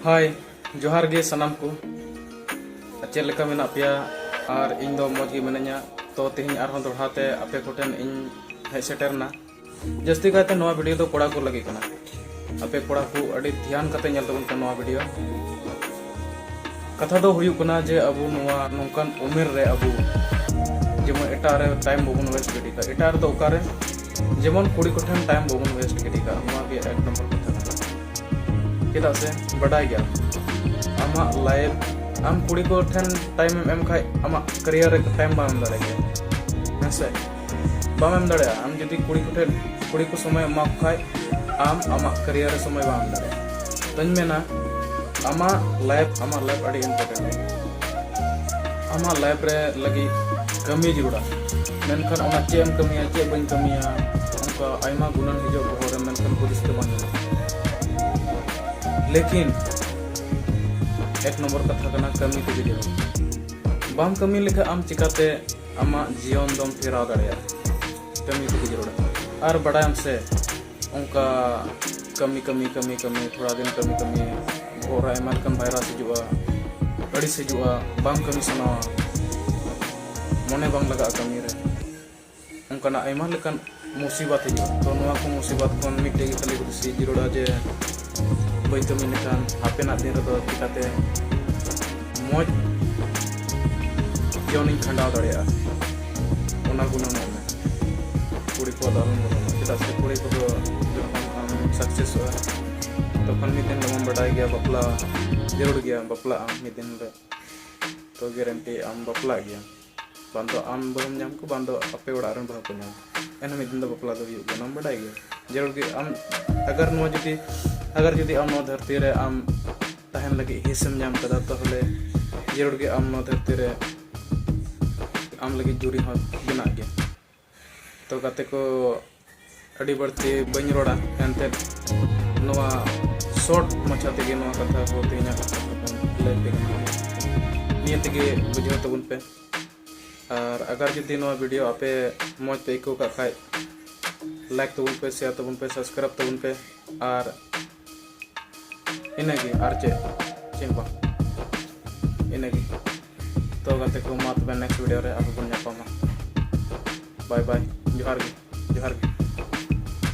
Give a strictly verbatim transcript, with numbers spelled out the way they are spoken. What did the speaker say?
ᱦᱟᱭ, ᱡᱚᱦᱟᱨ ᱜᱮ ᱥᱟᱱᱟᱢ ᱠᱚ᱾ ᱪᱮᱫ ᱞᱮᱠᱟ ᱢᱮᱱᱟᱜ ᱯᱮᱭᱟ? ᱟᱨ ᱤᱧ ᱫᱚ ᱢᱚᱡᱽ ᱜᱮ ᱢᱤᱱᱟᱹᱧᱟ᱾ ᱛᱚ ᱛᱮᱦᱮᱧ ᱟᱨᱦᱚᱸ ᱫᱚᱦᱲᱟ ᱛᱮ ᱟᱯᱮ ᱠᱚᱴᱷᱮᱱ ᱤᱧ ᱦᱮᱡ ᱥᱮᱴᱮᱨ ᱮᱱᱟ᱾ ᱡᱟᱹᱥᱛᱤ ᱠᱟᱭᱛᱮ ᱱᱚᱣᱟ ᱵᱷᱤᱰᱤᱭᱳ ᱫᱚ ᱠᱚᱲᱟ ᱠᱚ ᱞᱟᱹᱜᱤᱫ ᱠᱟᱱᱟ᱾ ᱟᱯᱮ ᱠᱚᱲᱟ ᱠᱚ ᱟᱹᱰᱤ ᱫᱷᱮᱭᱟᱱ ᱠᱟᱛᱮ ᱧᱮᱞ ᱛᱟᱵᱚᱱ ᱯᱮ ᱱᱚᱣᱟ ᱵᱷᱤᱰᱤᱭᱳ᱾ ᱠᱟᱛᱷᱟ ᱫᱚ ᱦᱩᱭᱩᱜ ᱠᱟᱱᱟ ᱡᱮ ᱟᱵᱚ ᱱᱚᱣᱟ ᱱᱚᱝᱠᱟᱱ ᱩᱢᱮᱨ ᱨᱮ ᱟᱵᱚ ᱡᱮᱢᱚᱱ ᱮᱴᱟᱜ ᱨᱮ ᱴᱟᱭᱤᱢ ᱵᱟᱵᱚᱱ ᱣᱮᱥᱴ ᱜᱤᱰᱤ ᱠᱟᱜ, ᱮᱴᱟᱜ ᱨᱮᱫᱚ ᱚᱠᱟᱨᱮ ᱡᱮᱢᱚᱱ ᱠᱩᱲᱤ ᱠᱚᱴᱷᱮᱱ ᱴᱟᱭᱤᱢ ᱵᱟᱵᱚᱱ ᱣᱮᱥᱴ ᱜᱤᱰᱤ ᱠᱟᱜ, ᱱᱚᱣᱟ ᱜᱮ ᱮᱠ ᱱᱚᱢᱵᱚᱨ ᱠᱟᱛᱷᱟ ᱠᱟᱱᱟ᱾ ᱪᱮᱫᱟᱜ ᱥᱮ ᱵᱟᱰᱟᱭ ᱜᱮᱭᱟ, ᱟᱢᱟᱜ ᱞᱟᱭᱤᱯᱷ, ᱟᱢ ᱠᱩᱲᱤ ᱠᱚ ᱴᱷᱮᱱ ᱴᱟᱭᱤᱢ ᱮᱢ ᱮᱢ ᱠᱷᱟᱡ ᱟᱢᱟᱜ ᱠᱮᱨᱤᱭᱟᱨ ᱨᱮ ᱴᱟᱭᱤᱢ ᱵᱟᱢ ᱮᱢ ᱫᱟᱲᱮᱭᱟᱜ ᱜᱮᱭᱟ, ᱦᱮᱸ ᱥᱮ? ᱵᱟᱢ ᱮᱢ ᱫᱟᱲᱮᱭᱟᱜᱼᱟ᱾ ᱟᱢ ᱡᱩᱫᱤ ᱠᱩᱲᱤ ᱠᱚᱴᱷᱮᱱ, ᱠᱩᱲᱤ ᱠᱚ ᱥᱚᱢᱚᱭ ᱮᱢᱟ ᱠᱚ ᱠᱷᱟᱡ ᱟᱢ ᱟᱢᱟᱜ ᱠᱮᱨᱤᱭᱟᱨ ᱨᱮ ᱥᱚᱢᱚᱭ ᱵᱟᱢ ᱮᱢ ᱫᱟᱲᱮᱭᱟᱜᱼᱟ᱾ ᱛᱚᱧ ᱢᱮᱱᱟ, ᱟᱢᱟᱜ ᱞᱟᱭᱤᱯᱷ, ᱟᱢᱟᱜ ᱞᱟᱭᱤᱯᱷ ᱟᱹᱰᱤ ᱤᱢᱯᱚᱨᱴᱮᱱᱴ ᱜᱮᱭᱟ᱾ ᱟᱢᱟᱜ ᱞᱟᱭᱤᱯᱷ ᱨᱮ ᱞᱟᱹᱜᱤᱫ ᱠᱟᱹᱢᱤ ᱡᱟᱹᱨᱩᱲᱟ, ᱢᱮᱱᱠᱷᱟᱱ ᱚᱱᱟ ᱪᱮᱫ ᱮᱢ ᱠᱟᱹᱢᱤᱭᱟ, ᱪᱮᱫ ᱵᱟᱹᱧ ᱠᱟᱹᱢᱤᱭᱟ, ᱚᱱᱠᱟ ᱟᱭᱢᱟ ᱜᱩᱱᱟᱹᱱ ᱦᱤᱡᱩᱜ ᱵᱚᱦᱚᱜ ᱨᱮ, ᱢᱮᱱᱠᱷᱟᱱ ᱦᱩᱫᱤᱥ ᱛᱮ ᱵᱟᱝ ᱧᱟᱢᱚᱜᱼᱟ᱾ ᱞᱮᱠᱤᱱ ᱮᱠ ᱱᱚᱢᱵᱚᱨ ᱠᱟᱛᱷᱟ ᱠᱟᱱᱟ, ᱠᱟᱹᱢᱤ ᱛᱮᱜᱮ ᱡᱟᱹᱨᱩᱲ᱾ ᱵᱟᱢ ᱠᱟᱹᱢᱤ ᱞᱮᱠᱷᱟᱱ ᱟᱢ ᱪᱤᱠᱟᱛᱮ ᱟᱢᱟᱜ ᱡᱤᱭᱚᱱ ᱫᱚᱢ ᱯᱷᱮᱨᱟᱣ ᱫᱟᱲᱮᱭᱟᱜᱼᱟ? ᱠᱟᱹᱢᱤ ᱛᱮᱜᱮ ᱡᱟᱹᱨᱩᱲᱟ᱾ ᱟᱨ ᱵᱟᱰᱟᱭᱟᱢ ᱥᱮ, ᱚᱱᱠᱟ ᱠᱟᱹᱢᱤ, ᱠᱟᱹᱢᱤ, ᱠᱟᱹᱢᱤ, ᱠᱟᱹᱢᱤ, ᱛᱷᱚᱲᱟ ᱫᱤᱱ ᱠᱟᱹᱢᱤ, ᱠᱟᱹᱢᱤ, ᱵᱚᱦᱚᱜ ᱨᱮ ᱟᱭᱢᱟ ᱞᱮᱠᱟᱱ ᱵᱷᱟᱭᱨᱟᱥ ᱦᱤᱡᱩᱜᱼᱟ, ᱟᱹᱲᱤᱥ ᱦᱤᱡᱩᱜᱼᱟ, ᱵᱟᱝ ᱠᱟᱹᱢᱤ ᱥᱟᱱᱟᱣᱟ, ᱢᱚᱱᱮ ᱵᱟᱝ ᱞᱟᱜᱟᱜᱼᱟ ᱠᱟᱹᱢᱤ ᱨᱮ᱾ ᱚᱱᱠᱟᱱᱟᱜ ᱟᱭᱢᱟ ᱞᱮᱠᱟᱱ ᱢᱩᱥᱤᱵᱟᱛ ᱦᱤᱡᱩᱜᱼᱟ᱾ ᱛᱚ ᱱᱚᱣᱟ ᱠᱚ ᱢᱩᱥᱤᱵᱟᱛ ᱠᱷᱚᱱ ᱢᱤᱫᱴᱮᱡ ᱜᱮ ᱠᱷᱟᱹᱞᱤ ᱦᱩᱫᱤᱥ ᱡᱟᱹᱨᱩᱲᱟ ᱡᱮ ᱵᱟᱹᱧ ᱠᱟᱹᱢᱤ ᱞᱮᱠᱷᱟᱱ ᱦᱟᱯᱮᱱᱟᱜ ᱫᱤᱱ ᱨᱮᱫᱚ ᱪᱤᱠᱟᱛᱮ ᱢᱚᱡᱽ ᱡᱤᱭᱚᱱᱤᱧ ᱠᱷᱟᱸᱰᱟᱣ ᱫᱟᱲᱮᱭᱟᱜᱼᱟ, ᱚᱱᱟ ᱜᱩᱱᱟᱹᱱᱚᱜ ᱢᱮ᱾ ᱠᱩᱲᱤ ᱠᱚᱣᱟᱜ ᱫᱚ ᱟᱞᱚᱢ ᱜᱩᱱᱟᱹᱱᱚᱜᱼᱟ, ᱪᱮᱫᱟᱜ ᱥᱮ ᱠᱩᱲᱤ ᱠᱚᱫᱚ ᱡᱚᱠᱷᱚᱱ ᱟᱢ ᱥᱟᱠᱥᱮᱥᱚᱜᱼᱟ, ᱛᱚᱠᱷᱚᱱ ᱢᱤᱫ ᱫᱤᱱ ᱫᱚᱢ ᱵᱟᱰᱟᱭ ᱜᱮᱭᱟ, ᱵᱟᱯᱞᱟ ᱡᱟᱹᱨᱩᱲ ᱜᱮᱭᱟ, ᱵᱟᱯᱞᱟᱜ ᱟᱢ ᱢᱤᱫ ᱫᱤᱱ ᱦᱤᱞᱳᱜ᱾ ᱛᱚ ᱜᱮᱨᱮᱱᱴᱤ ᱟᱢ ᱵᱟᱯᱞᱟᱜ ᱜᱮᱭᱟᱢ, ᱵᱟᱝ ᱫᱚ ᱟᱢ ᱵᱟᱹᱦᱩᱢ ᱧᱟᱢ ᱠᱚ, ᱵᱟᱝ ᱫᱚ ᱟᱯᱮ ᱚᱲᱟᱜ ᱨᱮᱱ ᱵᱟᱹᱦᱩ ᱠᱚ ᱧᱟᱢ, ᱮᱱᱦᱚᱸ ᱢᱤᱫ ᱫᱤᱱ ᱫᱚ ᱵᱟᱯᱞᱟ ᱫᱚ ᱦᱩᱭᱩᱜ ᱜᱮᱭᱟ, ᱚᱱᱟᱢ ᱵᱟᱰᱟᱭ ᱜᱮᱭᱟ᱾ ᱡᱟᱹᱨᱩᱲ ᱜᱮ ᱟᱢ, ᱟᱜᱟᱨ ᱱᱚᱣᱟ ᱡᱩᱫᱤ, ᱟᱜᱟᱨ ᱡᱩᱫᱤ ᱟᱢ ᱱᱚᱣᱟ ᱫᱷᱟᱹᱨᱛᱤ ᱨᱮ ᱟᱢ ᱛᱟᱦᱮᱱ ᱞᱟᱹᱜᱤᱫ ᱦᱤᱸᱥᱮᱢ ᱧᱟᱢ ᱠᱟᱫᱟ, ᱛᱟᱦᱚᱞᱮ ᱡᱟᱹᱨᱩᱲ ᱜᱮ ᱟᱢ ᱱᱚᱣᱟ ᱫᱷᱟᱹᱨᱛᱤ ᱨᱮ ᱟᱢ ᱞᱟᱹᱜᱤᱫ ᱡᱩᱨᱤ ᱦᱚᱸ ᱵᱮᱱᱟᱜ ᱜᱮᱭᱟ᱾ ᱛᱚ ᱜᱟᱛᱮ ᱠᱚ, ᱟᱹᱰᱤ ᱵᱟᱹᱲᱛᱤ ᱵᱟᱹᱧ ᱨᱚᱲᱟ, ᱮᱱᱛᱮᱫ ᱱᱚᱣᱟ ᱥᱚᱨᱴ ᱢᱟᱪᱷᱟ ᱛᱮᱜᱮ ᱱᱚᱣᱟ ᱠᱟᱛᱷᱟ ᱠᱚ, ᱛᱮᱦᱮᱧᱟᱜ ᱠᱟᱛᱷᱟ ᱠᱚ ᱞᱟᱹᱭ ᱯᱮ ᱠᱟᱱᱟ᱾ ᱱᱤᱭᱟᱹ ᱛᱮᱜᱮ ᱵᱩᱡᱷᱟᱹᱣ ᱛᱟᱵᱚᱱ ᱯᱮ᱾ ᱟᱨ ᱟᱜᱟᱨ ᱡᱩᱫᱤ ᱱᱚᱣᱟ ᱵᱷᱤᱰᱤᱭᱳ ᱟᱯᱮ ᱢᱚᱡᱽ ᱯᱮ ᱟᱹᱭᱠᱟᱹᱣ ᱠᱟᱜ ᱠᱷᱟᱡ, ᱞᱟᱭᱤᱠ ᱛᱟᱵᱚᱱ ᱯᱮ, ᱥᱮᱭᱟᱨ ᱛᱟᱵᱚᱱ ᱯᱮ, ᱥᱟᱵᱥᱠᱨᱟᱭᱤᱵ ᱛᱟᱵᱚᱱ ᱯᱮ᱾ ᱟᱨ ᱤᱱᱟᱹᱜᱮ, ᱟᱨ ᱪᱮᱫ? ᱪᱮᱫ ᱦᱚᱸ ᱵᱟᱝ᱾ ᱤᱱᱟᱹᱜᱮ᱾ ᱛᱚ ᱜᱟᱛᱮ ᱠᱚ, ᱢᱟ ᱛᱚᱵᱮ next video ᱨᱮ ᱟᱨᱦᱚᱸ ᱵᱚᱱ ᱧᱟᱯᱟᱢᱟ᱾ Bye bye, ᱡᱚᱦᱟᱨ ᱜᱮ, ᱡᱚᱦᱟᱨ ᱜᱮ᱾